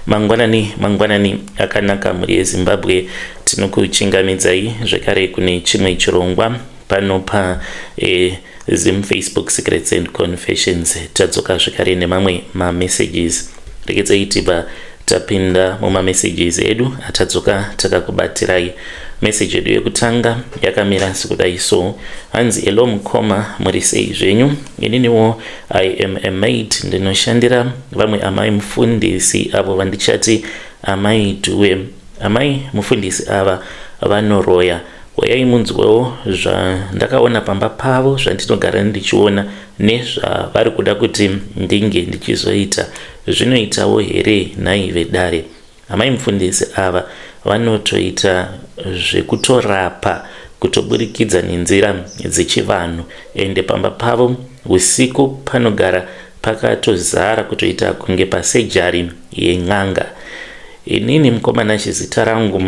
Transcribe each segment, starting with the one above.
Mangwanani, mangwanani akanaka mhuri yeZimbabwe, tinokuchingamidzai zvekare kune chimwe chirongwa pano pa Zim Facebook Secrets and Confessions. Tadzoka zvekare nemamwe mamessages. Regedzai tibva tapinda mumamessages edu atadzoka takakubatirai. Message yedu yekutanga yakamira sekudai so, hanzi, "Hello mukoma, muri sei zvenyu? Ininiwo I am a maid, ndinoshandira vamwe amai mufundisi avo vandichati amai Dhuwe. Amai mufundisi ava vanoroya. Uyai munzwewo zvandakaona pamba pavo, zvandinogara ndichiona nezvavari kuda kuti ndinge ndichizoita. Zvinoitawo here nhai vedare? Amai mufundisi ava vanotoita zvekutorapa kutoburikidza nenzira dzechivanhu, ende pamba pavo usiku panogara pakatozara kutoita kunge pasurgery yen'anga. Inini mukomana, chizita rangu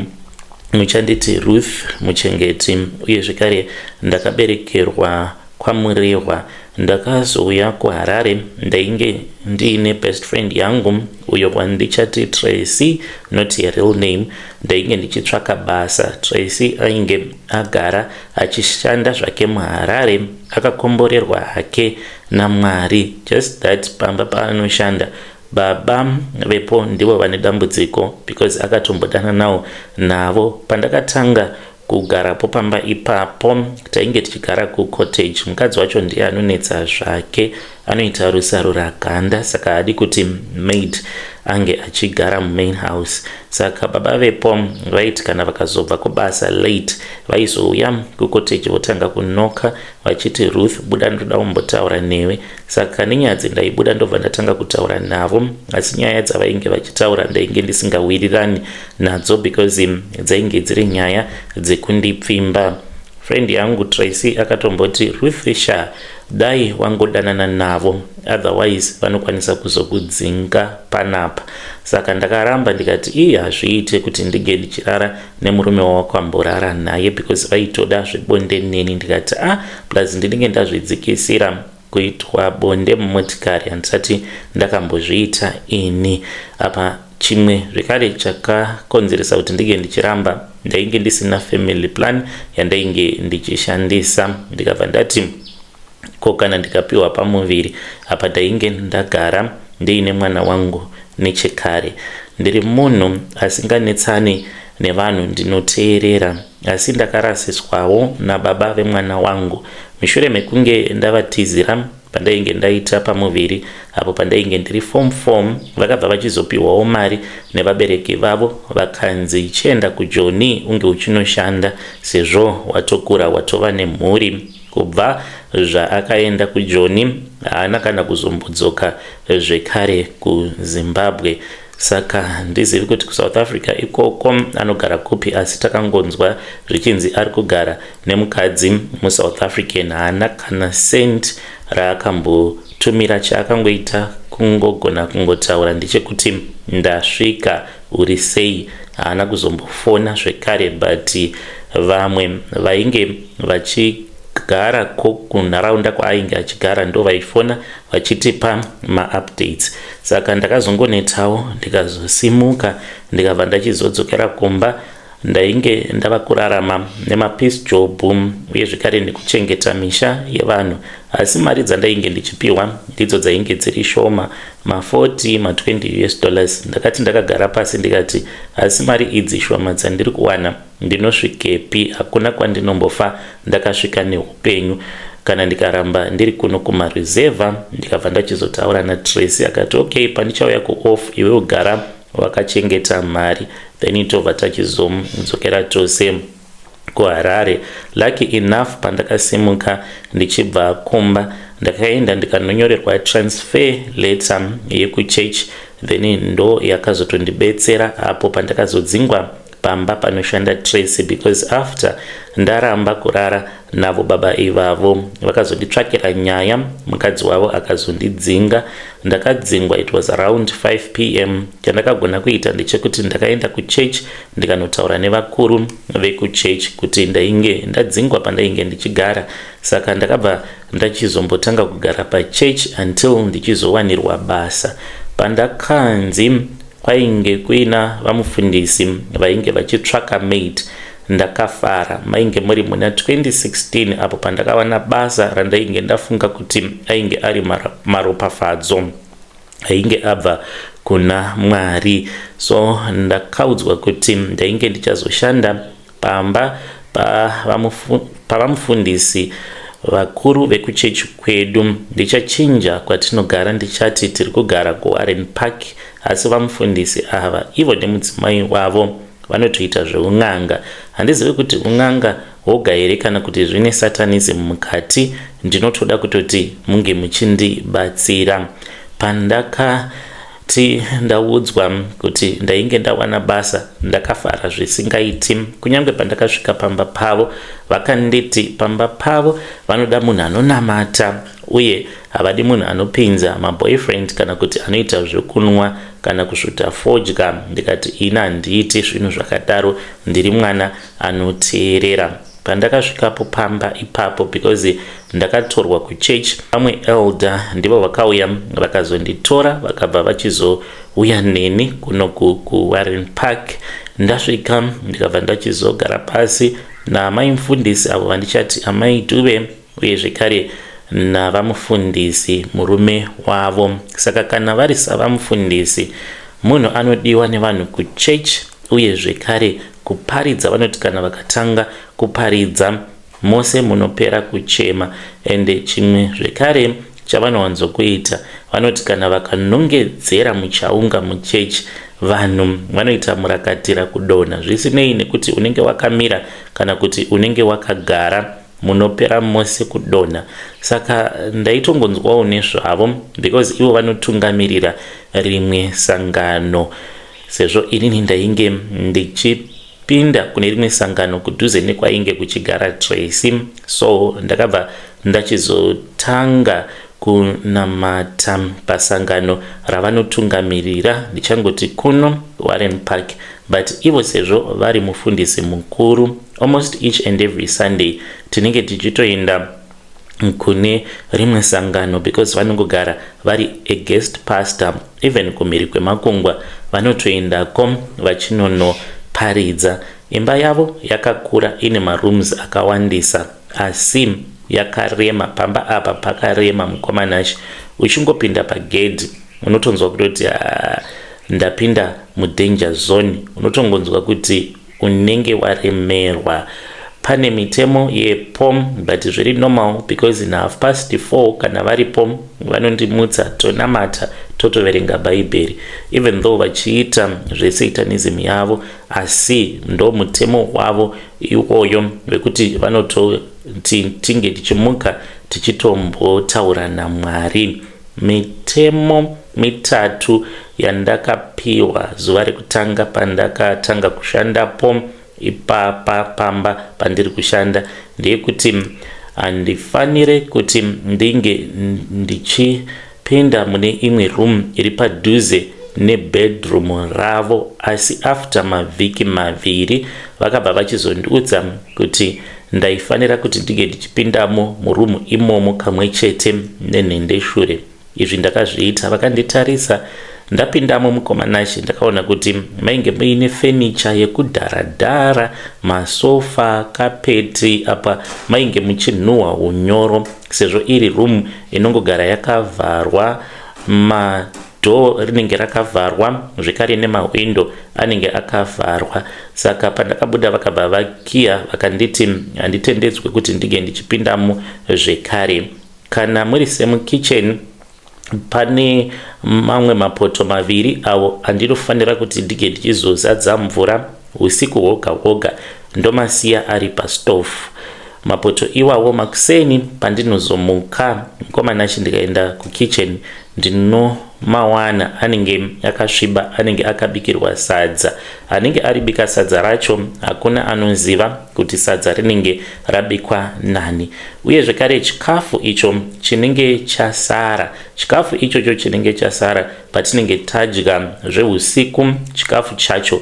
muchanditi Ruth Muchengeti, uye zvekare ndakaberekerwa kwaMurehwa. Ndakazouya kuHarare. Ndainge ndiine best friend yangu uyo wandichati Tracy, not a real name. Ndainge ndichitsvaka basa. Tracy ainge agara achishanda zvake muHarare, akakomborerwa hake naMwari. Just that pamba paanoshanda, baba vepo ndivo vane dambudziko, because akatombodana nawo navo pandakatanga kugarapo pamba ipapo. Tainge tichigara kucottage. Mukadzi wacho ndiye anonetsa zvake, anoita rusaruraganda, saka haadi kuti maid ange achigara mumain house. Saka baba vepo vaiti kana vakazobva kubasa late, vaizouya kucottage votanga kunoka vachiti, 'Ruth, buda, ndoda kumbotaura newe.' Saka nenyadzi ndaibuda, ndobva ndatanga kutaura navo, asi nyaya dzavainge vachitaura ndainge ndisingawirirani nadzo because dzainge dziri nyaya dzekundipfimba. Friend yangu Tracy akatomboti, 'Ruth sha, dai wangodanana navo, otherwise vanokwanisa kuzokudzinga panapa.' Saka ndakaramba, ndikati ii, hazviite kuti ndinge ndichirara nemurume wawakamborara naye, because vaitoda zvebonde neni. Ndikati, ah, plus ndinenge ndazvidzikisira kuitwa bonde mumotikari, handisati ndakambozviita ini." Apa chimwe zvekare chakakonzeresa kuti ndinge ndichiramba, ndainge ndisina family plan yandainge ndichishandisa. Ndikabva ndati, ko kana ndikapiwa pamuviri? Apa ndainge ndagara ndiine mwana wangu nechekare. Ndiri munhu asinganetsani nevanhu, ndinoteerera, asi ndakarasiswawo nababa vemwana wangu mushure mekunge ndavatizira pandainge ndaita pamuviri apo pandainge ndiri form 4. Vakabva vachizopiwawo mari nevabereki vavo, vakanzi, 'Chienda kuJoni unge uchinoshanda sezvo watokura, watova nemhuri.' Kubva zvaakaenda kuJoni, haana kana kuzombodzoka zvekare kuZimbabwe. Saka handizivi kuti kuSouth Africa ikoko anogara kupi, asi takangonzwa zvichinzi ari kugara nemukadzi muSouth African. Haana kana cent raakambotumira. Chaakangoita kungogona kungotaura ndechekuti, 'Ndasvika, uri sei?' Haana kuzombofona zvekare, but vamwe vainge vachigara kunharaunda kwaainge achigara ndo vaifona vachitipa maupdates. Saka ndakazongonetawo, ndikazosimuka, ndikabva ndachizodzokera kumba. Ndainge ndava kurarama nemapiece job uye zvekare nekuchengeta misha yevanhu, asi mari dzandainge ndichipiwa ndidzo dzainge dziri shoma, ma40, ma20 US dollars. Ndakati ndakagara pasi, ndikati, asi mari idzi shoma dzandiri kuwana, ndinosvikepi? Hakuna kwandinombofa ndakasvika neupenyu kana ndikaramba ndiri kuno kumaruzevha. Ndikabva ndachizotaura naTracy, akati, "Okay, pandichauya kuoff, iwe ugara wakachengeta mari, then tobva tachizodzokera tose kuHarare." Lucky enough, pandakasimuka ndichibva kumba, ndakaenda ndikanonyorerwa transfer letter yekuchurch, then ndo yakazotondibetsera apo pandakazodzingwa pamba panoshanda Tracy, because after ndaramba kurara navo baba ivavo, vakazonditsvakira nyaya, mukadzi wavo akazondidzinga. Ndakadzingwa, it was around 5 p.m. Chandakagona kuita ndechekuti ndakaenda kuchurch, ndikanotaura nevakuru vekuchurch kuti ndainge ndadzingwa pandainge ndichigara. Saka ndakabva ndachizombotanga kugara pachurch until ndichizowanirwa basa. Pandakanzi kwainge kuina vamufundisi vainge vachitsvaka maid. Ndakafara. Mainge muri muna 2016 apo pandakawana basa randainge ndafunga kuti ainge ari maropafadzo ainge abva kuna Mwari. So ndakaudzwa kuti ndainge ndichazoshanda pamba pavamufundisi vakuru vekuchechi kwedu. Ndichachinja kwatinogara, ndichati tiri kugara kuWarren Park, asi vamufundisi ava ivo nemudzimai wavo vanotoita zveun'anga. Handizivi kuti un'anga hwoga here kana kuti zvine satanism mukati. Ndinotoda kutoti munge muchindibatsira. Pandakati ndaudzwa kuti ndainge ndawana basa, ndakafara zvisingaiti. Kunyange pandakasvika pamba pavo, vakanditi pamba pavo vanoda munhu anonamata uye havadi munhu anopinza maboyfriend kana kuti anoita zvekunwa kana kusvuta fodya. Ndikati ini handiiti zvinhu zvakadaro, ndiri mwana anoteerera. Pandakasvikapo pamba ipapo, because ndakatorwa kuchechi, vamwe elder ndivo vakauya vakazonditora, vakabva vachizouya neni kuno kuWarren Park. Ndasvika, ndikabva ndachizogara pasi naamai mufundisi avo vandichati Amai Dube, uye zvekare navamufundisi murume wavo. Saka kana vari savamufundisi, munhu anodiwa nevanhu kuchechi, uye zvekare kuparidza, vanoti kana vakatanga kuparidza mose munopera kuchema. Ende chimwe zvekare chavanowanzokuita, vanoti kana vakanongedzera muchaunga muchechi, vanhu vanoita murakatira kudonha, zvisinei nekuti unenge wakamira kana kuti unenge wakagara, munopera mose kudonha. Saka ndaitongonzwawo nezvavo because ivo vanotungamirira rimwe sangano, sezvo inini ndainge ndichipinda kune rimwe sangano kudhuze nekwainge kuchigara Tracy. So ndakabva ndachizotanga kunamata pasangano ravanotungamirira, ndichangoti kuno Warren Park. But ivo sezvo vari mufundisi mukuru, almost each and every Sunday tinenge tichitoenda kune rimwe sangano because vanongogara vari a guest pastor. Even kumhiri kwemakungwa vanotoendako vachinonoparidza. Imba yavo yakakura, ine marooms akawandisa, asi yakarema. Pamba apa pakarema, mukoma Nashi. Uchingopinda pagedhi unotonzwa kutoti, ah, ndapinda mudanger zone. Unotongonzwa kuti unenge waremerwa. Pane mitemo yepo, but zviri normal because in 4:30 kana varipo vanondimutsa, tonamata, totoverenga Bhaibheri. Even though vachiita zvesatanism yavo, asi ndo mutemo wavo iwoyo wekuti vanototi tinge tichimuka tichitombotaura naMwari. Mitemo mitatu yandakapiwa zuva rekutanga pandakatanga kushandapo ipapa pamba pandiri kushanda ndeyekuti handifanire kuti ndinge ndichipinda mune imwe room iri padhuze nebedroom ravo. Asi after mavhiki 2 vakabva vachizondiudza kuti ndaifanira kuti ndinge ndichipindamo murumu imomo kamwe chete nenhendeshure. Izvi ndakazviita vakanditarisa. Ndapindamo, mukoma Nashi, ndakaona kuti mainge muine fenicha yekudharadhara, masofa, kapeti. Apa mainge muchinhuhwa unyoro, sezvo iri room inongogara yakavharwa. Madoor rinenge rakavharwa zvekare, nemahwindo anenge akavharwa. Saka pandakabuda vakabva vakiya, vakanditi handitendedzwe kuti ndinge ndichipindamo zvekare. Kana muri semukitchen, pane mamwe mapoto maviri avo andinofanira kuti ndinge ndichizozadza mvura usiku hwoga hwoga, ndomasiya ari pastofu mapoto iwawo. Makuseni pandinozomuka, mukoma Nashi, ndikaenda kukitchen ndinomawana anenge akasviba, anenge akabikirwa sadza. Anenge aribika sadza racho hakuna anoziva kuti sadza rinenge rabikwa nani. Uye zvekare chikafu icho chinenge chasara, chikafu ichocho chinenge chasara patinenge tadya zveusiku, chikafu chacho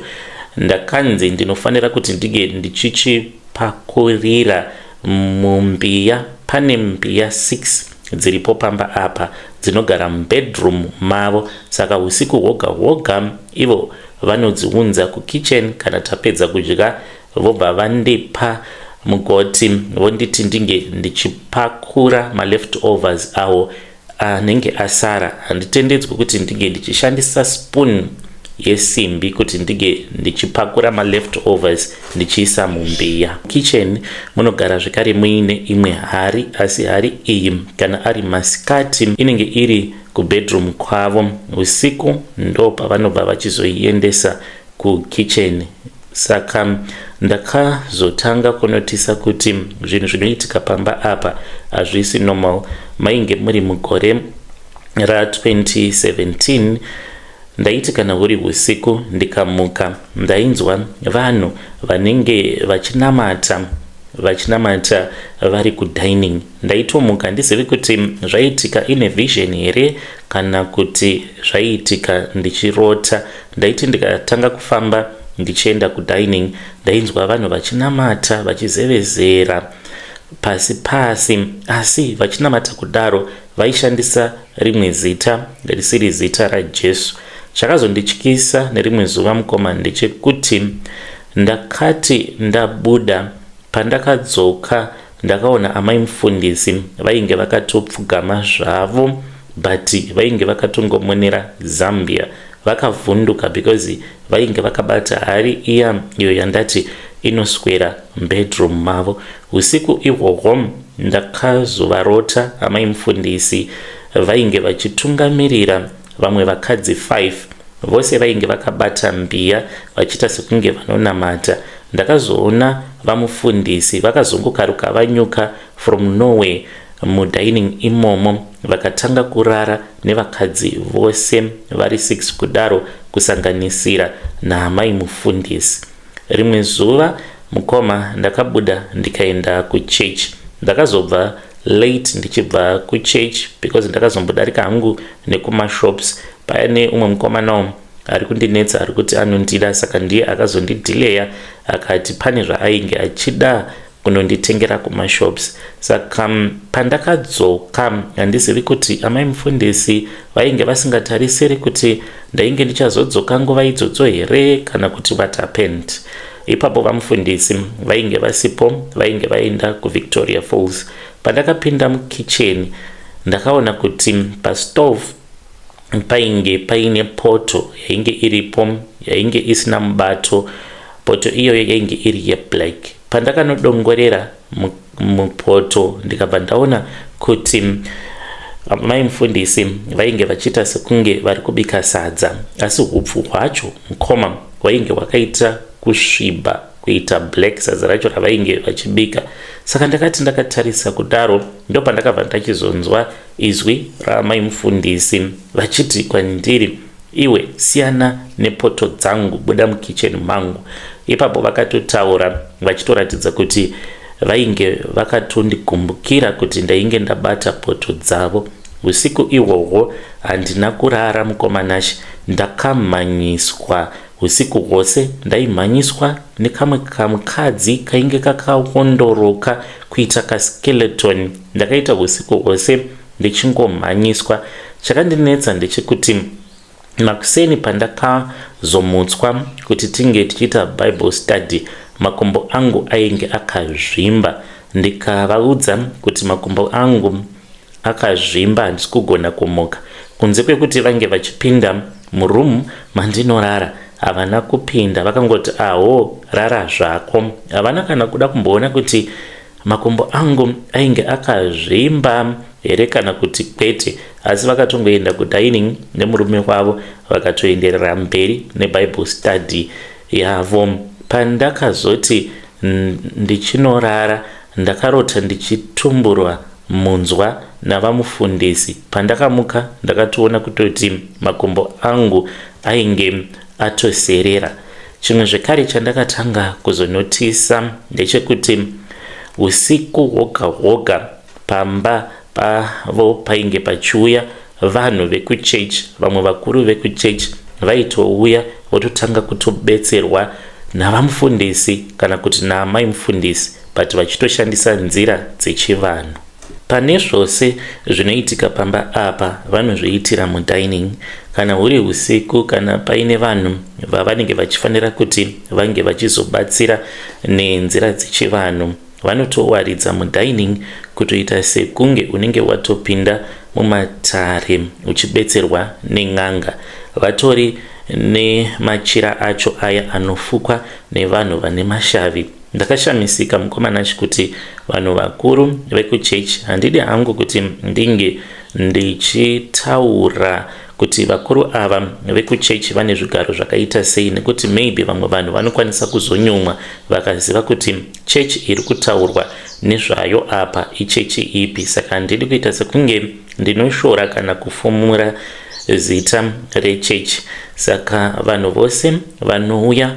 ndakanzi ndinofanira kuti ndinge ndichichipakurira mumbiya. Pane mbiya 6. dziripo pamba apa dzinogara mubedroom mavo saka usiku hwoga hwoga ivo vanodziunza kukitchen kana tapedza kudya vobva vandipa mugoti vonditi ndinge ndichipakura maleftovers awo anenge asara. Handitendedzwi kuti ndinge ndichishandisa spoon yesimbi kuti ndinge ndichipakura maleftovers ndichiisa mumbiya. Kitchen munogara zvekare muine imwe hari, asi hari iyi kana ari masikati inenge iri kubedroom kwavo, usiku ndo pavanobva vachizoiendesa kukitchen. Saka ndakazotanga kunotisa kuti zvinhu zvinoitika pamba apa hazvisi normal. Mainge muri mugore ra2017. Ndaiti kana huri usiku ndikamuka, ndainzwa vanhu vanenge vachinamata, vachinamata vari kudining. Ndaitomuka handizivi kuti zvaitika ine vision here kana kuti zvaiitika ndichirota. Ndaiti ndikatanga kufamba ndichienda kudining, ndainzwa vanhu vachinamata vachizevezera pasi pasi, asi vachinamata kudaro vaishandisa rimwe zita risiri zita raJesu. Chakazondityisa nerimwe zuva, mukoma, ndechekuti ndakati ndabuda, pandakadzoka ndakaona amai mufundisi vainge vakatopfugama zvavo, but vainge vakatongomonera zambia. Vakavhunduka because vainge vakabata hari iya iyo yandati inoswera mubedroom mavo. Usiku ihwohwo ndakazovarota amai mufundisi vainge vachitungamirira vamwe vakadzi 5, vose vainge vakabata mbiya vachiita sekunge vanonamata. Ndakazoona vamufundisi vakazongokaruka vanyuka from nowhere mudining imomo, vakatanga kurara nevakadzi vose vari 6 kudaro, kusanganisira naamai mufundisi. Rimwe zuva, mukoma, ndakabuda ndikaenda kuchechi. Ndakazobva late ndichibva kuchechi because ndakazombodarika hangu nekumashops paine umwe mukomanawo ari kundinetsa, ari kuti anondida. Saka ndiye akazondidhileya, akati pane zvaainge achida kunonditengera kumashops. Saka pandakadzoka, handizivi kuti amai mufundisi vainge vasingatarisiri kuti ndainge ndichazodzoka nguva idzodzo here kana kuti what happened. Ipapo vamufundisi vainge vasipo, vainge vaenda kuVictoria Falls. Pandakapinda mukicheni, ndakaona kuti pastove painge paine poto yainge iripo, yainge isina mubato. Poto iyoyo yainge iri yeblack. Pandakanodongorera mupoto, ndikabva ndaona kuti mai mufundisi vainge vachiita sekunge vari kubika sadza, asi hupfu hwacho, mukoma, hwainge hwakaita kusviba, kuita black, sadza racho ravainge vachibika. Saka ndakati ndakatarisa kudaro, ndopandakabva ndachizonzwa izwi ramai mufundisi vachiti kwandiri, "Iwe, siyana nepoto dzangu, buda mukicheni mangu." Ipapo vakatotaura vachitoratidza kuti vainge vakatondigumbukira kuti ndainge ndabata poto dzavo. Usiku ihwohwo handina kurara, mukoma Nashe. Ndakamhanyiswa usiku hwose, ndaimhanyiswa nekamwe kamukadzi kainge kakaondoroka kuita kaskeleton. Ndakaita usiku hwose ndichingomhanyiswa. Chakandinetsa ndechekuti makuseni pandakazomutswa kuti tinge tichiita Bible study, makumbo angu ainge akazvimba. Ndikavaudza kuti makumbo angu akazvimba, handisi kugona kumuka. Kunze kwekuti vange vachipinda muroom mandinorara, havana kupinda. Vakangoti, "Aho, rara zvako." Havana kana kuda kumboona kuti makumbo angu ainge akazvimba here kana kuti kwete, asi vakatongoenda kudining nemurume wavo, vakatoenderera mberi neBible study yavo. Pandakazoti ndichinorara, ndakarota ndichitumburwa munzwa navamufundisi. Pandakamuka, ndakatoona kutoti makumbo angu ainge atoserera. Chimwe zvekare chandakatanga kuzonotisa ndechekuti usiku hwoga hwoga pamba pavo painge pachiuya vanhu vekuchechi. Vamwe vakuru vekuchechi vaitouya vototanga kutobetserwa navamufundisi kana kuti naamai mufundisi, but vachitoshandisa nzira dzechivanhu. Pane zvose zvinoitika pamba apa vanozviitira mudining. Kana huri husiku kana paine vanhu vavanenge vachifanira kuti vange vachizobatsira nenzira dzechivanhu vanotowaridza mudining kutoita sekunge unenge watopinda mumatare uchibetserwa nen'anga. Vatori nemachira acho aya anofukwa nevanhu vane mashavi. Ndakashamisika mukoma Nash kuti vanhu vakuru vekuchechi handidi hangu kuti ndinge ndichitaura kuti vakuru ava vekuchechi vane zvigaro zvakaita sei nekuti maybe vamwe vanhu vanokwanisa kuzonyumwa vakaziva kuti chechi iri kutaurwa nezvayo apa ichechi ipi. Saka handidi kuita sekunge ndinoshora kana kufumura zita rechechi. Saka vanhu vose vanouya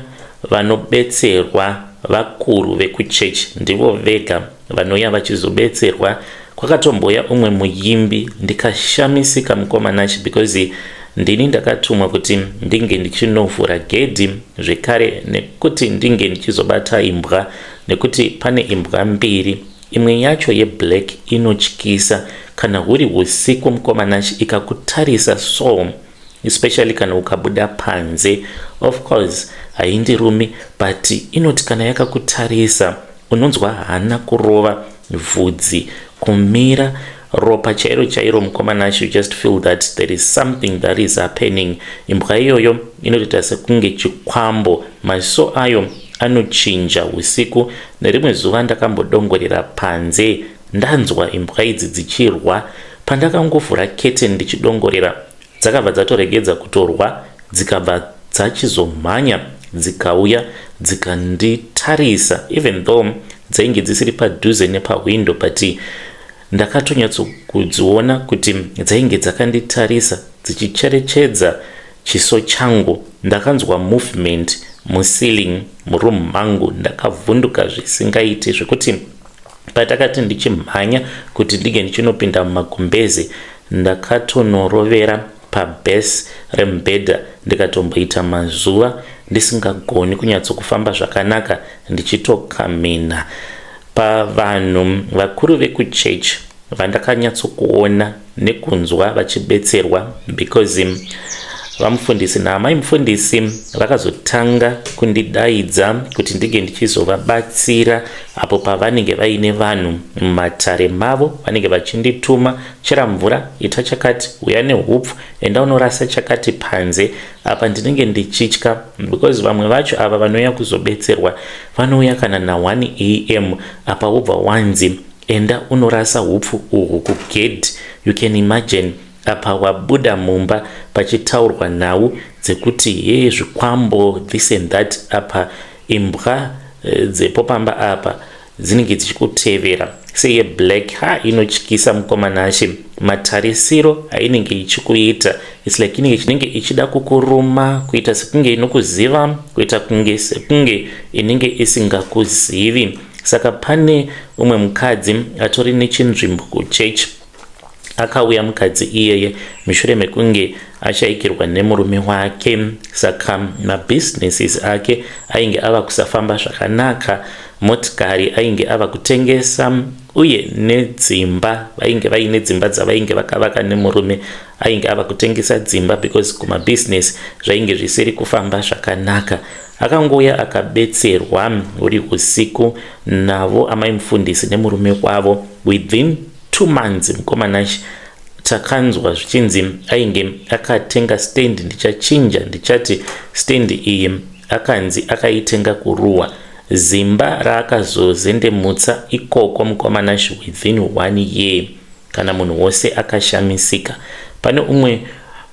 vanobetserwa vakuru vekuchechi ndivo vega vanouya vachizobetserwa. Kwakatombouya umwe muimbi ndikashamisika mukoma Nash because ndini ndakatumwa kuti ndinge ndichinovhura gedhi zvekare nekuti ndinge ndichizobata imbwa nekuti pane imbwa mbiri. Imwe yacho yeblack inotyisa kana huri husiku mukoma Nash ikakutarisa so especially kana ukabuda panze. Of course haindirumi but inoti kana yakakutarisa unonzwa hana kurova, vhudzi kumira, ropa chairo chairo mukoma Nash, you just feel that there is something that is happening. Imbwa iyoyo inotoita sekunge chikwambo, maziso ayo anochinja usiku. Nerimwe zuva ndakambodongorera panze ndanzwa imbwa idzi dzichirwa. Pandakangovhura curtain ndichidongorera dzakabva dzatoregedza kutorwa dzikabva dzachizomhanya dzikauya dzikanditarisa, even though dzainge dzisiri padhuze nepahwindo, but ndakatonyatsokudziona kuti dzainge dzakanditarisa dzichicherechedza chiso changu. Ndakanzwa movement muceiling muroom mangu, ndakavhunduka zvisingaiti zvekuti patakati ndichimhanya kuti ndinge ndichinopinda mumagumbeze ndakatonorovera pabase remubhedha ndikatomboita mazuva ndisingagoni kunyatsokufamba zvakanaka ndichitokamina. Pavanhu vakuru vekuchechi vandakanyatsokuona nekunzwa vachibetserwa, because vamufundisi naamai mufundisi vakazotanga kundidaidza kuti ndinge ndichizovabatsira apo pavanenge vaine vanhu mumatare mavo, vanenge vachindituma, chera mvura, ita chakati, uya nehupfu, enda unorasa chakati panze. Apa ndinenge ndichitya because vamwe vacho ava vanouya kuzobetserwa vanouya kana na1 am, apa wobva wanzi enda unorasa hupfu uhu kugedhi. You can imagine, apa wabuda mumba pachitaurwa nhau dzekuti ye zvikwambo, this and that, apa imbwa dzepo pamba apa dzinenge dzichikutevera seyeblack. Ha, inotyisa mukoma Nashe, matarisiro ainenge ichikuita, it's like inenge chinenge ichida kukuruma, kuita sekunge inokuziva, kuita kunge sekunge inenge isingakuzivi. Saka pane umwe mukadzi atori nechinzvimbo kuchechi. Akauya mukadzi iyeye mushure mekunge ashayikirwa nemurume wake, saka mabusinesses ake ainge ava kusafamba zvakanaka, motikari ainge ava kutengesa uye nedzimba, vainge vaine dzimba dzavainge vakavaka nemurume, ainge ava kutengesa dzimba because kumabhizinesi zvainge zvisiri kufamba zvakanaka. Akangouya akabetserwa uri usiku navo amai mufundisi nemurume wavo. Within 2 months, mukoma Nash, takanzwa zvichinzi ainge akatenga stand. Ndichachinja ndichati stand iyi akanzi akaitenga kuruwa. Zimba raakazozendemutsa ikoko, mukoma Nash, within one year, kana munhu wose akashamisika. Pane umwe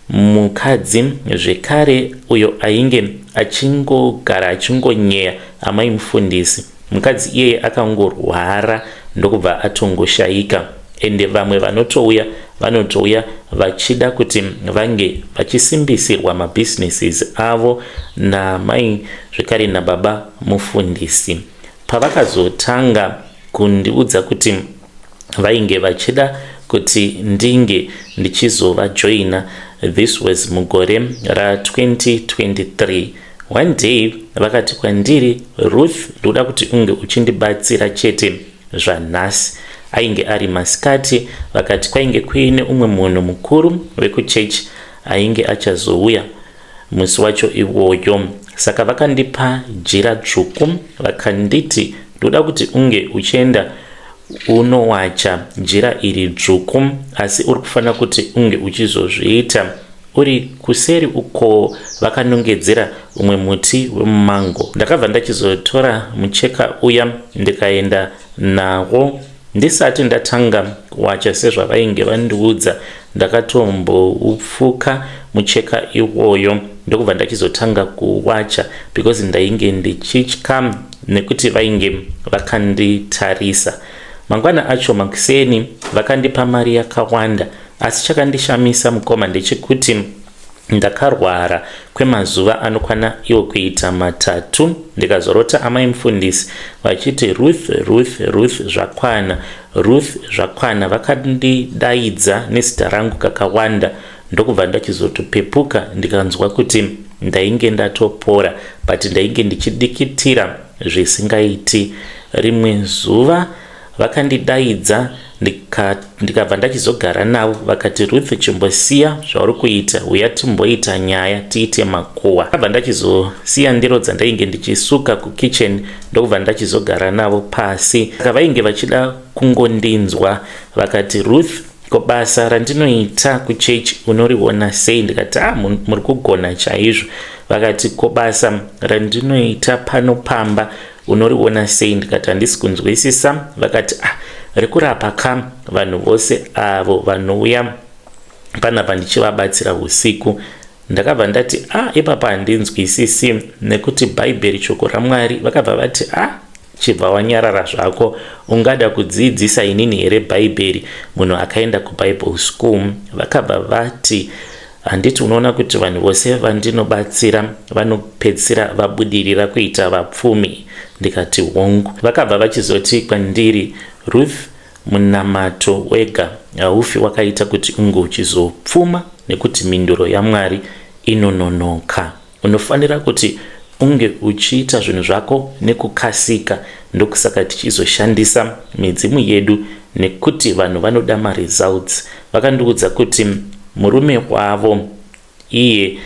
mukadzi zvekare uyo ainge achingogara achingonyeya amai mufundisi. Mukadzi iyeye akangorwara ndokubva atongoshayika. Ende vamwe vanotouya vanotouya vachida kuti vange vachisimbisirwa mabusinesses avo namai zvekare nababa mufundisi. Pavakazotanga kundiudza kuti vainge vachida kuti ndinge ndichizovajoina, this was mugore ra2023. One day vakati kwandiri, "Ruth, ndoda kuti unge uchindibatsira chete zvanhasi." Ainge ari masikati, vakati kwainge kuine umwe munhu mukuru wekuchechi ainge achazouya musi wacho iwoyo. Saka vakandipa jira dzvuku vakanditi ndoda kuti unge uchienda unowacha jira iri dzvuku, asi uri kufanira kuti unge uchizozviita uri kuseri uko. Vakanongedzera umwe muti wemumango. Ndakabva ndachizotora mucheka uya ndikaenda nawo. Ndisati ndatanga kuwacha sezvavainge vandiudza, ndakatomboupfuka mucheka iwoyo, ndokubva ndachizotanga kuwacha because ndainge ndichitya nekuti vainge vakanditarisa. Mangwana acho makuseni vakandipa mari yakawanda, asi chakandishamisa, mukoma, ndechekuti ndakarwara kwemazuva anokwana iwo kuita 3, ndikazorota amai mufundisi vachiti, "Ruth, Ruth, Ruth, zvakwana. Ruth, zvakwana." Vakandidaidza nezita rangu kakawanda, ndokubva ndachizotopepuka ndikanzwa kuti ndainge ndatopora, but ndainge ndichidikitira zvisingaiti. Rimwe zuva vakandidaidza, ndikabva ndachizogara navo. Vakati, "Ruth, chimbosiya zvauri kuita, uya timboita nyaya, tiite makuhwa." Ndabva ndachizosiya ndiro dzandainge ndichisuka kukitchen, ndokubva ndachizogara navo pasi. Saka vainge vachida kungondinzwa. Vakati, "Ruth, ko basa randinoita kuchechi unoriona sei?" Ndikati, "A ah, muri kugona chaizvo." Vakati, "Ko basa randinoita pano pamba unoriona sei?" Ndikati, "Handisi kunzwisisa." Vakati, "Ah, rekurapa ka vanhu vose avo vanouya panapa ndichivabatsira usiku." Ndakabva ndati, "A ah, ipapa handinzwisisi nekuti Bhaibheri shoko raMwari." Vakabva vati, "A ah, chibva wanyarara zvako. Ungada kudzidzisa inini here Bhaibheri, munhu akaenda kuBible school?" Vakabva vati, "Handiti unoona kuti vanhu vose vandinobatsira vanopedzisira vabudirira kuita vapfumi?" Ndikati, "Hongu." Vakabva vachizoti kwandiri, "Ruth, munamato wega haufi wakaita kuti unge uchizopfuma, nekuti mhinduro yaMwari inononoka. Unofanira kuti unge uchiita zvinhu zvako nekukasika. Ndokusaka tichizoshandisa midzimu yedu, nekuti vanhu vanoda maresults." Vakandiudza kuti murume wavo iye,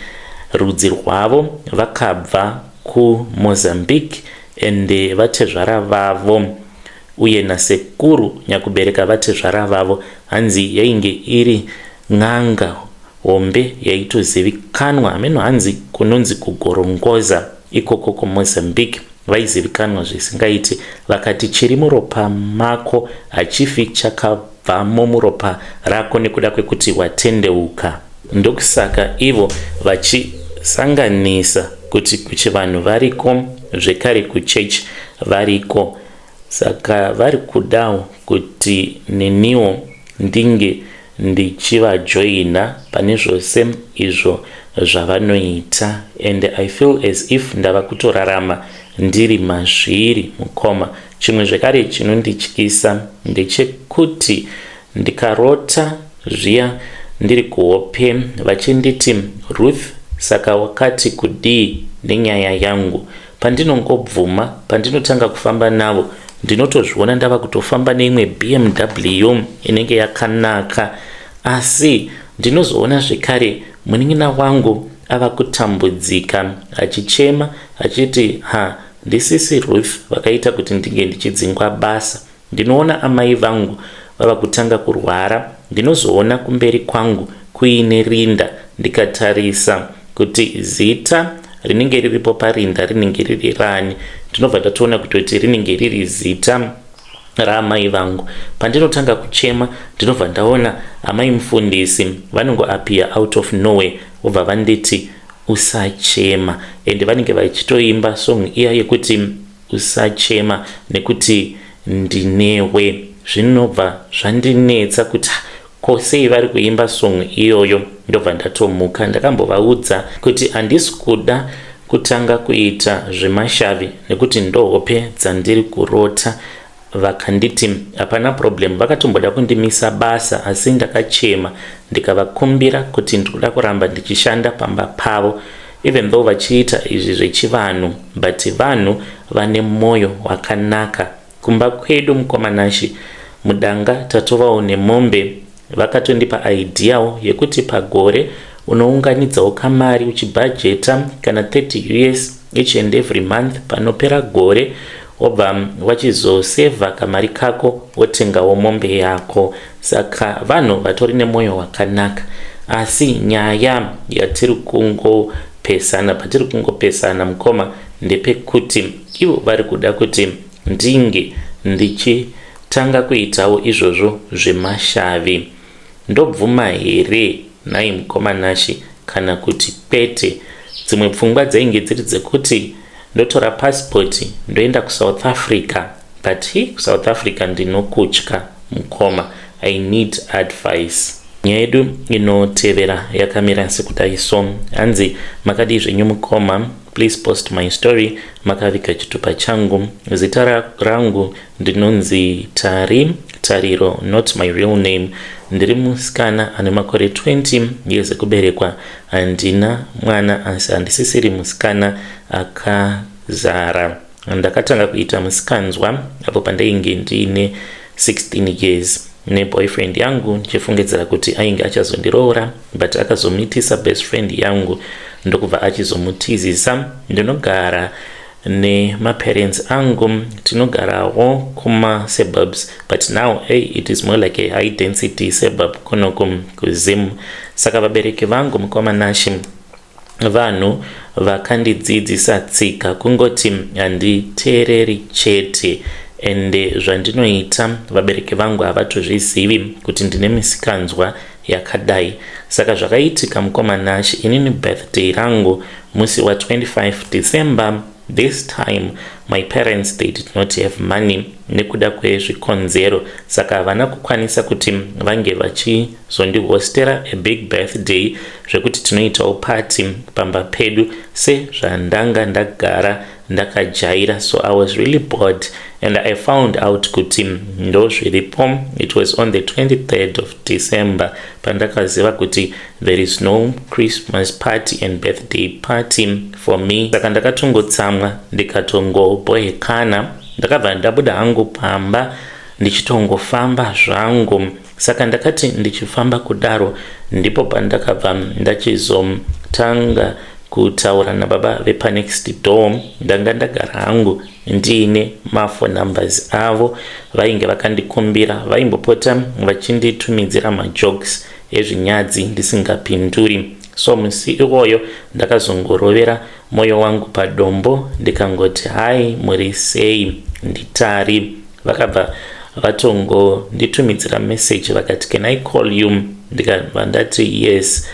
rudzi rwavo vakabva kuMozambique, ende vatezvara vavo uye nasekuru nyakubereka vatezvara vavo hanzi yainge iri n'anga hombe yaitozivikanwa, hameno hanzi kunonzi kuGorongoza ikoko kuMozambique, vaizivikanwa zvisingaiti. Vakati chiri muropa mako hachifi chakabvamo muropa rako nekuda kwekuti watendeuka. Ndokusaka ivo vachisanganisa kuti kuchivanhu variko, zvekare kuchechi variko. Saka vari kudawo kuti neniwo ndinge ndichivajoina pane zvose izvo zvavanoita, and I feel as if ndava kutorarama ndiri mazviri, mukoma. Chimwe zvekare chinondityisa ndechekuti ndikarota zviya ndiri kuhope vachinditi, "Ruth, saka wakati kudii nenyaya yangu?" Pandinongobvuma, pandinotanga kufamba navo, ndinotozviona ndava kutofamba neimwe BMW inenge yakanaka, asi ndinozoona zvekare munin'ina wangu ava kutambudzika achichema achiti, "Ha, ndisisi Ruth vakaita kuti ndinge ndichidzingwa basa." Ndinoona amai vangu vava kutanga kurwara. Ndinozoona kumberi kwangu kuine rinda. Ndikatarisa kuti zita rinenge riripo parinda rinenge riri rani, ndinobva ndatoona kutoti rinenge riri zita raamai vangu. Pandinotanga kuchema, ndinobva ndaona amai mufundisi vanongoappear out of nowhere, vobva vanditi, "Usachema." Ende vanenge vachitoimba song iya yekuti, "Usachema nekuti ndinewe." Zvinobva zvandinetsa kuti ko sei vari kuimba song iyoyo. Ndobva ndatomuka. Ndakambovaudza kuti handisi kuda kutanga kuita zvemashavi nekuti ndohope dzandiri kurota. Vakanditi hapana problem. Vakatomboda kundimisa basa, asi ndakachema ndikavakumbira kuti ndikuda kuramba ndichishanda pamba pavo, even though vachiita izvi zvechivanhu, but vanhu vane mwoyo wakanaka. Kumba kwedu, mukoma Nashi, Mudanga tatovawo nemombe. Vakatondipa ideawo yekuti pagore unounganidzawo kamari uchibhajeta kana 30 US each and every month. Panopera gore wobva wachizosevha kamari kako, wotengawo mombe yako. Saka vanhu vatori nemwoyo wakanaka, asi nyaya yatiri kungopesana, patiri kungopesana, mukoma, ndepekuti ivo vari kuda kuti ndinge ndichitanga kuitawo izvozvo zvemashavi. Ndobvuma here nhai, mukoma Nashe, kana kuti kwete? Dzimwe pfungwa dzainge dziri dzekuti ndotora pasipoti ndoenda kuSouth Africa, but hi, kuSouth Africa ndinokutya, mukoma. I need advice. Nyaya yedu inotevera yakamira sekudai so. Hanzi, "Makadii zvenyu, mukoma? Please post my story makaviga chitupa changu. Zita rangu ndinonzi Tari, Tariro, not my real name. Ndiri musikana ane makore 20 years ekuberekwa. Handina mwana, asi handisisiri musikana akazara. Ndakatanga kuita musikanzwa apo pandainge ndiine 16 years neboyfriend yangu, ndichifungidzira kuti ainge achazondiroora, but akazomitisa best friend yangu, ndokubva achizomutizisa. Ndinogara nemaparents angu. Tinogarawo kumasuburbs, but now, hey, it is more like a high density suburb kunoku kuZim. Saka vabereki vangu, mukoma Nashe, vanhu vakandidzidzisa tsika, kungoti handiteereri chete. Ende zvandinoita vabereki vangu havatozvizivi kuti ndine misikanzwa yakadai. Saka zvakaitika, mukoma Nashe, inini birthday rangu musi wa25 December. This time my parents, they did not have money nekuda kwezvikonzero, saka havana kukwanisa kuti vange vachizondihostera a big birthday zvekuti tinoitawo party pamba pedu sezvandanga ndagara ndakajaira. So I was really bored and I found out kuti ndo zviripo. It was on the 23rd of December pandakaziva kuti there is no Christmas party and birthday party for me. Saka ndakatongotsamwa, ndikatongobhohekana. Ndakabva ndabuda hangu pamba ndichitongofamba zvangu. Saka ndakati ndichifamba kudaro, ndipo pandakabva ndachizotanga kutaura nababa vepanext door. Ndanga ndagara hangu ndiine maphone numbers avo vainge vakandikumbira. Vaimbopota vachinditumidzira majokes ezvinyadzi ndisingapinduri. So musi iwoyo ndakazongorovera mwoyo wangu padombo, ndikangoti, 'Hai, muri sei? Nditari.' Vakabva vatongonditumidzira message, vakati, 'Can I call you?' Ndikabva ndati, 'Yes.'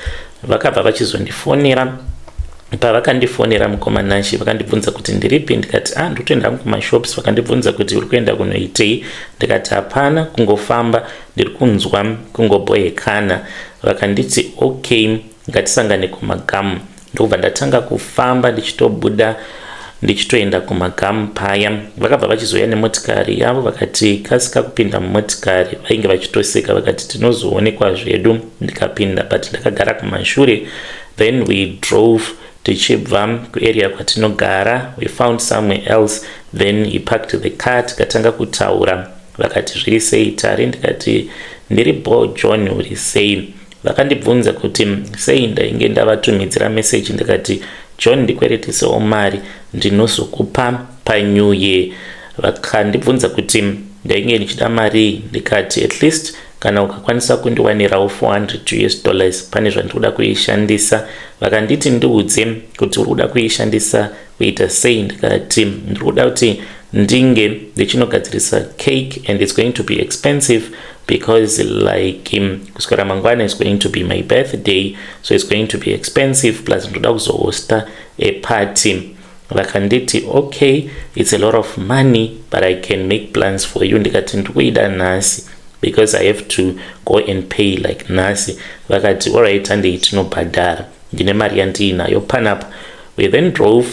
Vakabva vachizondifonera. Pavakandifonera, mukoma Nashe, vakandibvunza kuti ndiripi. Ndikati, "A, ah, ndotoenda kumashops." Vakandibvunza kuti, "Uri kuenda kunoitei?" Ndikati, "Hapana, kungofamba, ndiri kunzwa kungobhohekana." Vakanditi, "Okay, ngatisangane kumagamu." Ndokubva ndatanga kufamba ndichitobuda ndichitoenda kumagamu paya. Vakabva vachizouya nemotikari yavo, vakati, "Kasika kupinda mumotikari." Vainge vachitoseka, vakati, "Tinozoonekwa zvedu." Ndikapinda, but ndakagara kumashure. Then we drove tichibva kuarea kwatinogara. We found somewhere else, then he parked the car, tikatanga kutaura. Vakati, "Zviri sei, Tari?" Ndikati, "Ndiri bo, John, uri sei?" Vakandibvunza kuti sei ndainge ndavatumidzira meseji. Ndikati, "John, ndikweretisewo mari, ndinozokupa panew year." Vakandibvunza kuti ndainge ndichida mari. Ndikati, "At least kana ukakwanisa kundiwanirawo 400 US dollars, pane zvandiri kuda kuishandisa." Vakanditi, "Ndiudze kuti uri kuda kuishandisa kuita sei." Ndikati, "Ndiri kuda kuti ndinge ndichinogadzirisa cake and it's going to be expensive because like kuswera mangwana is going to be my birthday, so it's going to be expensive, plus ndoda kuzohosta a party." Vakanditi, "Okay, it's a lot of money, but I can make plans for you." Ndikati, "Ndiri kuida nhasi because I have to go and pay like nhasi." Vakati, "Alright, handei tinobhadhara, ndine mari yandiinayo panapa." We then drove,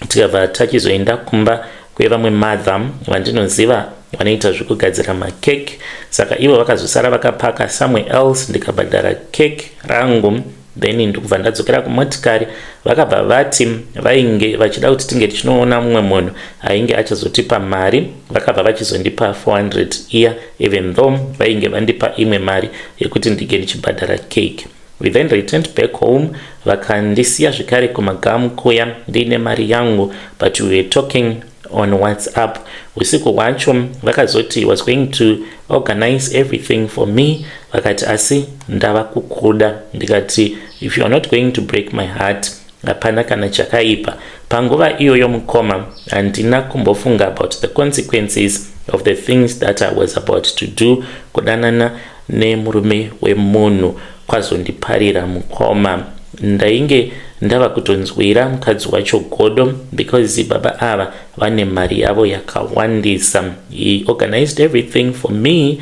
tikabva tachizoenda kumba kwevamwe madam vandinoziva vanoita zvekugadzira makeke. Saka ivo vakazosara vakapaka somewhere else, ndikabhadhara cake rangu. Then ndikubva ndadzokera kumotikari. Vakabva vati vainge vachida kuti tinge tichinoona mumwe munhu ainge achazotipa mari. Vakabva vachizondipa 400 iya, even though vainge vandipa imwe mari yekuti ndinge ndichibhadhara cake. We then returned back home. Vakandisiya zvekare kumagamu kuya ndiine mari yangu, but we were talking on WhatsApp usiku hwacho. Vakazoti was going to organize everything for me. Vakati, "Asi ndava kukuda." Ndikati, "If you are not going to break my heart, hapana kana chakaipa." Panguva iyoyo, mukoma, handina kumbofunga about the consequences of the things that I was about to do. Kudanana nemurume wemunhu kwazondiparira, mukoma. Ndainge ndava kutonzwira mukadzi wacho godo because baba ava vane mari yavo yakawandisa. He organized everything for me.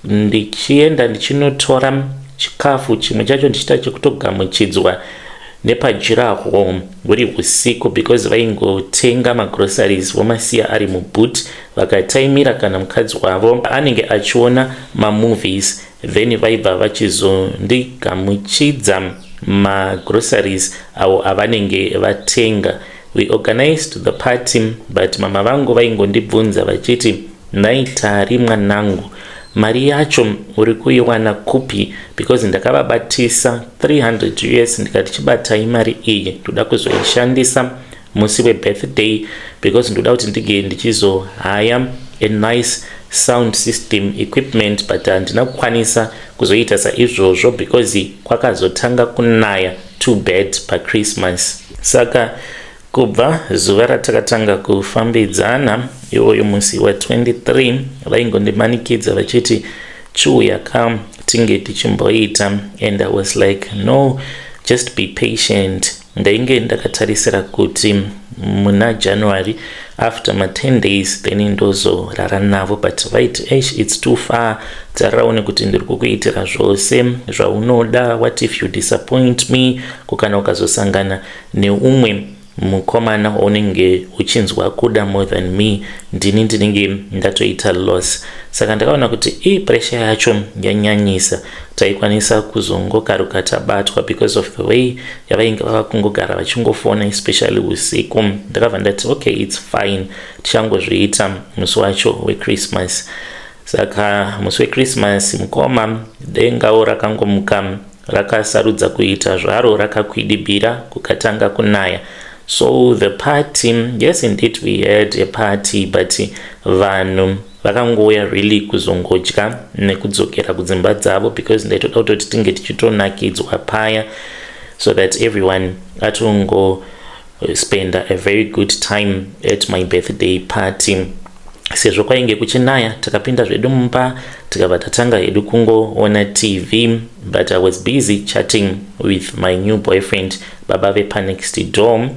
Ndichienda ndichinotora chikafu, chimwe chacho ndichiita chekutogamuchidzwa nepajiraho huri usiku, because vaingotenga magroceries vomasiya ari muboot, vakataimira kana mukadzi wavo anenge achiona mamovies, then vaibva vachizondigamuchidza magroceries avo avanenge vatenga. We organized the party, but mama vangu vaingondibvunza vachiti, "Nhai Tari mwanangu, mari yacho uri kuiwana kupi?" Because ndakavabatisa 300 US, ndikati, "Chibatai mari iyi, ndoda kuzoishandisa musi webirthday, because ndoda kuti ndige ndichizohaya a nice sound system equipment." But handina kukwanisa kuzoita saizvozvo because kwakazotanga kunaya too bad paChristmas. Saka kubva zuva ratakatanga kufambidzana, iwoyo musi wa23, vaingondimanikidza vachiti, "Chiuya ka tinge tichimboita," and I was like, "No, just be patient." Ndainge ndakatarisira kuti muna January, after ma10 days, then ndozorara navo, but vaiti, "Ash, it's too far. Tariraone kuti ndiri kukuitira zvose zvaunoda. What if you disappoint me? Kukana ukazosangana neumwe mukomana waunenge uchinzwa kuda more than me, ndini ndinenge ndatoita loss." Saka ndakaona kuti ii, pressure yacho yanyanyisa. Taikwanisa kuzongokaruka tabatwa because of the way yavainge vava kungogara vachingofona, especially usiku. Ndakabva ndati, "Okay, it's fine, tichangozviita musi wacho weChristmas." Saka musi weChristmas, mukoma, dengawo rakangomuka rakasarudza kuita zvaro rakakwidibira, kukatanga kunaya. So the party, yes, indeed we had a party, but vanhu vakangouya really kuzongodya nekudzokera kudzimba dzavo, because ndaitoda kutoti tinge tichitonakidzwa paya so that everyone atongo spenda a very good time at my birthday party. Sezvo kwainge kuchinaya, takapinda zvedu mumba, tikabva tatanga hedu kungoona TV, but I was busy chatting with my new boyfriend, baba vepanext door.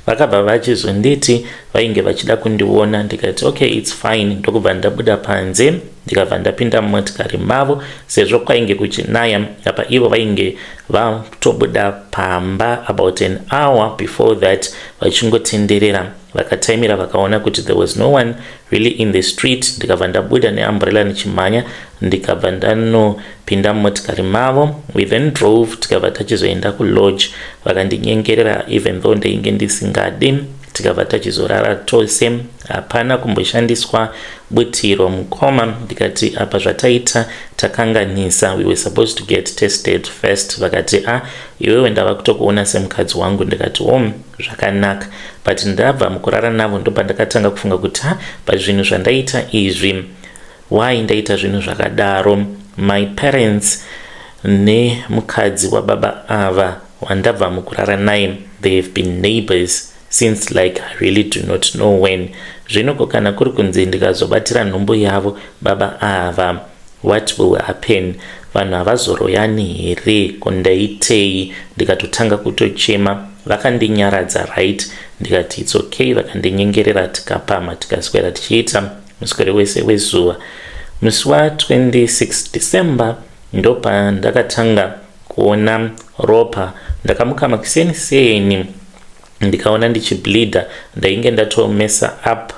Vakabva vachizonditi vainge vachida kundiona. Ndikati, "Okay, it's fine." Ndokubva ndabuda panze, ndikabva ndapinda mumotikari mavo. Sezvo kwainge kuchinaya, apa ivo vainge vatobuda pamba about an hour before that vachingotenderera. Vakataimira, vakaona kuti there was no one really in the street. Ndikabva ndabuda neumbrella nichimhanya, ndikabva ndanopinda mumotikari mavo. We then drove, tikabva tachizoenda kulodge. Vakandinyengerera, even though ndainge ndisingadi. Tikabva tachizorara tose, hapana kumboshandiswa butiro, mukoma. Ndikati, "Apa zvataita takanganisa. We were supposed to get tested first." Vakati, "A ah, iwewe ndava kutokuona semukadzi wangu." Ndikati, "Om, zvakanaka." But ndabva mukurara navo, ndobva ndakatanga kufunga kuti, ha, but zvinhu zvandaita izvi, why ndaita zvinhu zvakadaro? My parents nemukadzi wababa ava wandabva mukurara naye, they have been neighbors since, like, I really do not know when. Zvinoko kana kuri kunzi ndikazobatira nhumbu yavo baba ava, what will happen? Vanhu havazoroyani here? Kondaitei? Ndikatotanga kutochema. Vakandinyaradza, right? Ndikati, "It's okay." Vakandinyengerera, tikapama, tikaswera tichiita muswere wese wezuva. Musi wa26 December ndopandakatanga kuona ropa. Ndakamuka makuseni seni, ndikaona ndichibleeda. Ndainge ndatomesa up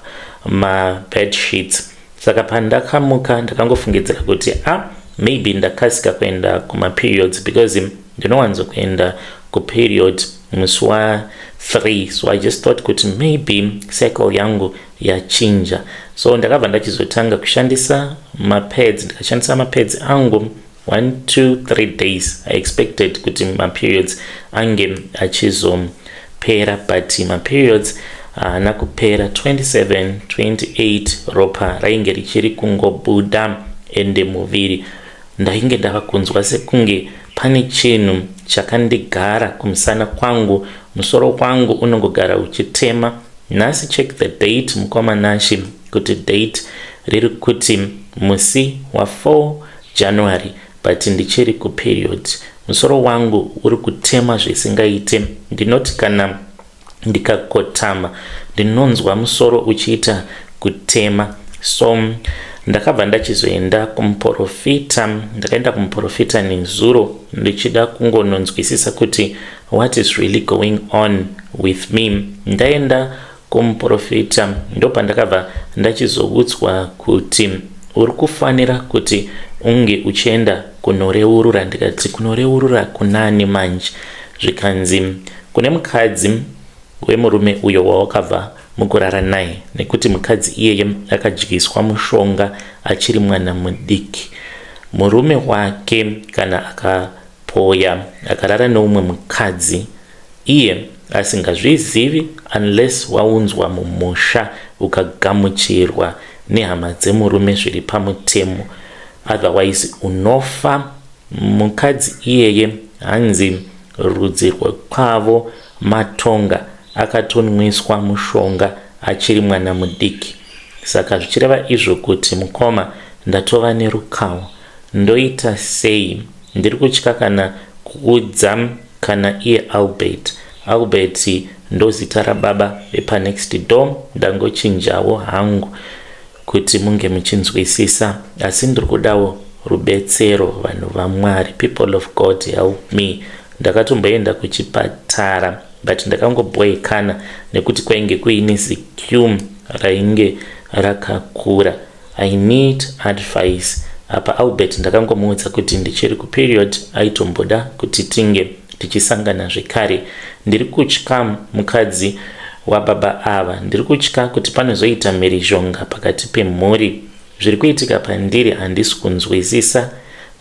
mabed sheets. Saka pandakamuka, ndakangofungidzira kuti, a ah, maybe ndakasika kuenda kumaperiods because Ndinowanzokuenda kuperiod musi wa3, so I just thought kuti maybe cycle yangu yachinja. So ndakabva ndachizotanga kushandisa mapads. Ndikashandisa mapads angu 1, 2, 3 days. I expected kuti maperiods ange achizopera, but maperiods haana kupera. 27, 28, ropa rainge richiri kungobuda. Ende muviri ndainge ndava kunzwa sekunge pane chinhu chakandigara kumusana kwangu. Musoro wangu unongogara uchitema. Nhasi, check the date, mukoma Nashi, kuti date riri kuti musi wa4 January, but ndichiri kuperiod. Musoro wangu uri kutema zvisingaite. Ndinoti kana ndikakotama, ndinonzwa musoro uchiita kutema. So ndakabva ndachizoenda kumuprofita. Ndakaenda kumuprofita nezuro ndichida kungononzwisisa kuti what is really going on with me. Ndaenda kumuprofita, ndopandakabva ndachizoudzwa kuti uri kufanira kuti unge uchienda kunoreurura. Ndikati, "Kunoreurura kunani manje?" Zvikanzi, "Kune mukadzi wemurume uyo wawakabva mukurara naye, nekuti mukadzi iyeye akadyiswa mushonga achiri mwana mudiki. Murume wake kana akapoya akarara neumwe mukadzi iye asingazvizivi, unless waunzwa mumusha ukagamuchirwa nehama dzemurume zviri pamutemo, otherwise unofa." Mukadzi iyeye, hanzi rudzi rwekwavo Matonga, akatonwiswa mushonga achiri mwana mudiki. Saka zvichireva izvo kuti, mukoma, ndatova nerukawo. Ndoita sei? Ndiri kutya kana kuudza kana iye Albert. Albert ndozita rababa vepanext door, ndangochinjawo hangu kuti munge muchinzwisisa, asi ndiri kudawo rubetsero. Vanhu vaMwari, people of God, help me. Ndakatomboenda kuchipatara, but ndakangobhoekana nekuti kwainge kuine ziqueue rainge rakakura. I need advice. Apa Albert ndakangomuudza kuti ndichiri kuperiod, aitomboda kuti tinge tichisangana zvekare. Ndiri kutya mukadzi wababa ava. Ndiri kutya kuti panozoita mhirizhonga pakati pemhuri. Zviri kuitika pandiri handisi kunzwisisa.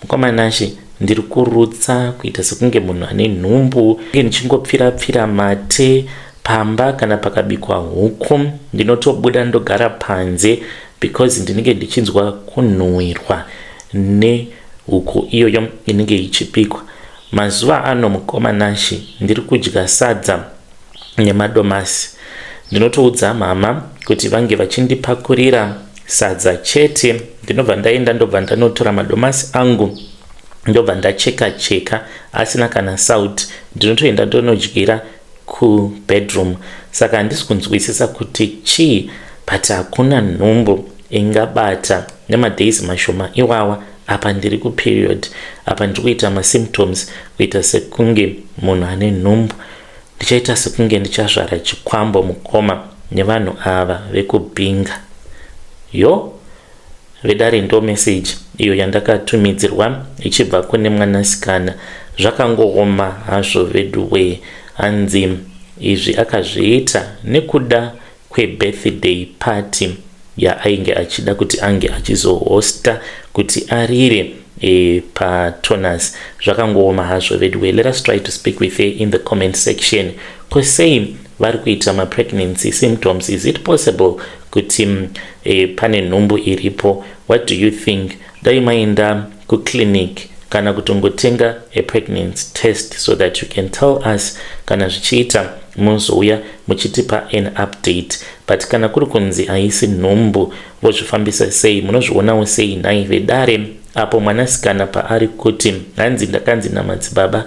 Mukoma Nashi, ndiri kurutsa kuita sekunge munhu ane nhumbu, ndichingopfira-pfira mate pamba. Kana pakabikwa huku, ndinotobuda ndogara panze because ndinenge ndichinzwa kunhuhwirwa nehuku iyoyo inenge ichibikwa. Mazuva ano, mukoma Nashi, ndiri kudya sadza nemadomasi. Ndinotoudza mama kuti vange vachindipakurira sadza chete. Ndinobva ndaenda, ndobva ndanotora madomasi angu, ndobva ndacheka cheka asina kana salt. Ndinotoenda ndonodyira kubedroom. Saka handisi kunzwisisa kuti chii, but hakuna nhumbu ingabata nemadays mashoma iwawa. Apa ndiri kuperiod, apa ndiri kuita masymptoms kuita sekunge munhu ane nhumbu. Ndichaita sekunge ndichazvara chikwambo, mukoma, nevanhu ava vekubhinga yo. Vedare, ndo message iyo yandakatumidzirwa ichibva kune mwanasikana. Zvakangooma hazvo veduwee. Hanzi izvi akazviita nekuda kwebirthday party yaainge achida kuti ange achizohosta kuti arire patonus. Zvakangooma hazvo veduwee. Let us try to speak with her in the comment section. Kosei vari kuita mapregnancy symptoms? Is it possible kuti pane nhumbu iripo? What do you think? Dai maenda kuclinic kana kutongotenga a pregnancy test so that you can tell us. Kana zvichiita, muzouya muchitipa an update. But kana kuri kunzi haisi nhumbu, vozvifambisa sei? Munozvionawo sei nhai vedare, apo mwanasikana paari kuti hanzi ndakanzi namadzibaba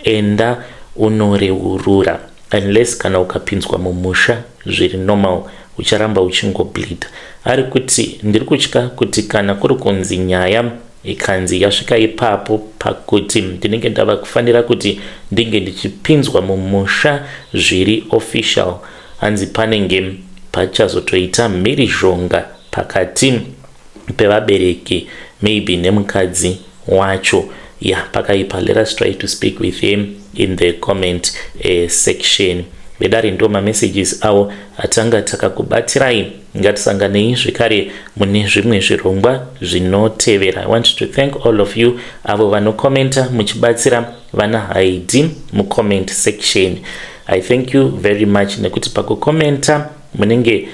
enda unoreurura, unless kana ukapinzwa mumusha zviri normal, ucharamba uchingobleeda? Ari kuti ndiri kutya kuti kana kuri kunzi nyaya ikanzi yasvika ipapo pakuti ndinenge ndava kufanira kuti ndinge ndichipinzwa mumusha zviri official, hanzi panenge pachazotoita mhirizhonga pakati pevabereki, maybe nemukadzi wacho. Ya, pakaipa. Let us try to speak with him in the comment section. Vedare, ndo mamessages avo atanga takakubatirai. Ngatisanganei zvekare mune zvimwe zvirongwa zvinotevera. I want to thank all of you avo vanokomenta muchibatsira vana Haidi mucomment section. I thank you very much, nekuti pakukomenta munenge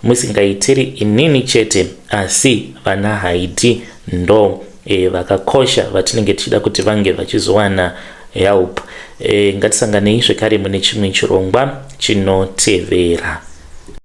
musingaitiri inini chete, asi vana Haidi ndo vakakosha vatinenge tichida kuti vange vachizowana help. Ngatisanganei zvekare mune chimwe chirongwa chinotevera.